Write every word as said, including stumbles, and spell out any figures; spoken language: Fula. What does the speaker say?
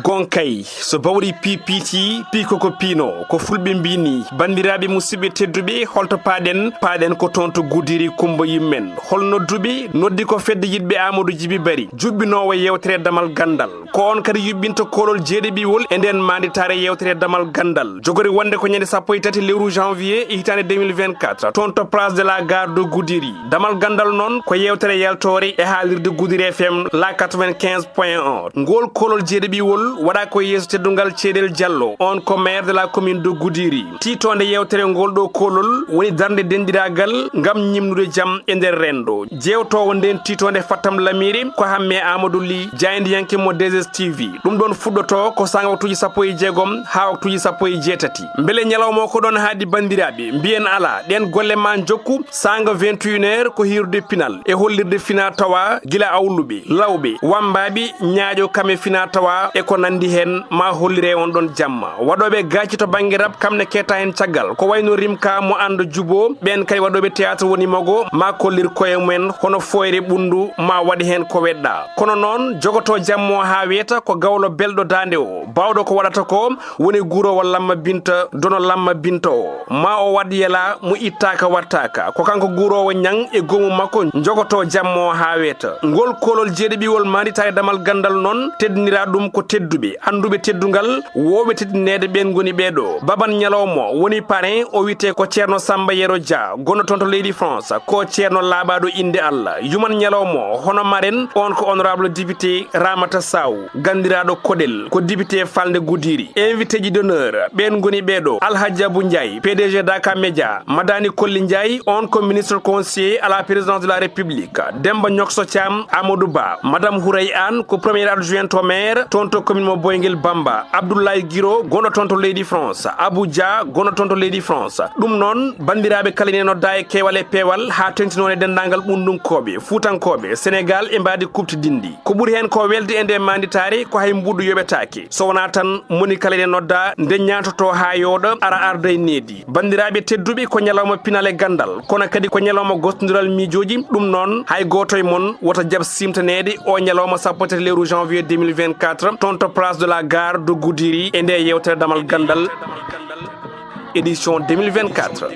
Gonkay, so bawri piipiiti, piiko ko piino, ko fulɓe mbii nii. Banndiraaɓe musidɓe tedduɓe, holto paaɗen? Paaɗen ko toon to Gudiri Kumba Yummen. Hol nodduɓe? Noddi ko fedde yiɗɓe Amadou Djiby Bari, juɓɓinoowo yeewtere Damal Ganndal. Ko oon kadi yuɓɓinta koolol jeeɗiɓiwol e ndeen maanditaare yeewtere Damal Ganndal. Jogori wonde ko ñande sappo e tati lewru janvier e hitaande deux mille vingt-quatre, toon to Place de la Gare de Goudiri. Damal Ganndal noon ko yeewtere yaltoore e haalirde Goudiri F M la quatre-vingt-quinze point un. Ngool koolol jeeɗiɓiwol waɗa ko yeeso teddungal Ceedel Diallo, on ko maire de la commune de Goudiri. Tiitoonde yeewtere ngol ɗo koolol woni darnde denndiraagal ngam ñimnude jam e nder renndo. Jeewtoowo ndeen tiitoonde Fattam Lamiiri ko Hamme Amadou Ly, jaayndiyanke mo deux S T V. Ɗum ɗoon fuɗɗotoo ko saanga waktuuji sappo e jeegom haa waktuuji sappo e jeetati. Mbele ñalawma o ko ɗoon haaɗi banndiraaɓe? Mbiyen alaa, ɗeen golle maa njokku saanga vingt et une heures ko hiirude pinal e hollirde fina tawa gila awluɓe, lawɓe, wammbaaɓe, ñaaƴo kame fina tawa e ko nanndi heen, ma hollire on ɗoon jamma. Waɗooɓe gaaci to bannge rap kam ne keeta heen caggal, ko wayno Rimka mo Annda Jubo, ɓeen kay waɗooɓe théâtre woni mogo, ma kollir koye mumen hono Fooyre Ɓunndu, ma waɗi heen ko weɗɗa. Kono noon, jogotoo jammo haa weeta ko gawlo belɗo daande o, baawɗo ko waɗata ko, woni guuroowo Lamma Binta, dono Lamma Binta o. Ma o waɗ yela mo ittaaka wattaaka. Ko kanko guuroowo Ñaŋ e goomu makko njogotoo jammo haa weeta. Ngol koolol jeeɗiɓiwol maanditaare Damal Ganndal noon, teddiniraa ɗum ko tedduɓe, annduɓe teddungal, woowɓe teddineede ɓeen ngoni ɓee ɗo. Baban ñalawma o woni parrain, o wiyetee ko Ceerno Samba Yero Dia, gonɗo toon to leydi France, ko ceerno laaɓaaɗo innde Allah. Yuman ñalawma o, hono maren, on ko honorable député Ramata Sow, ganndiraaɗo Koɗel, ko député falnde Goudiri. Invité ji d'honneur, ɓeen ngoni ɓee ɗo: Alhaji Abou Ndiaye, P D G Daka Média, Madani Kolli Ndiaye, on ko ministre conseiller à la présidence de la République, Demba Ñokso Thiam, Amadou Ba, Madame Hourey Anne, ko première adjointe au maire, toon to commune mo Boyguel Bamba, Abdoulaye Guiro, gonɗo toon to leydi France, Abou Dia, gonɗo toon to leydi France. Ɗum noon, banndiraaɓe, kala ine nodda e keewal e peewal, haa teŋtinoon e denndaangal ɓunndunkooɓe, fuutankooɓe, Sénégal e mbaadi kuɓtidinndi. Ko ɓuri heen ko welde e nde maanditaare, ko hay mbuuɗu yoɓetaake. So wonaa tan, moni kala ene nodda, nde ñaantotoo haa yooɗa, ara arda e needi. Banndiraaɓe tedduɓe, ko ñalawma pinal e ganndal, kono kadi ko ñalawma gostondiral miijooji. Ɗum noon, hay gooto e mon wota jaɓ siimtaneede o ñalawma sappo e tati lewru janvier deux mille vingt-quatre, toon to Place de la Gare de Goudiri, e nde yeewtere Damal Ganndal, édition deux mille vingt-quatre.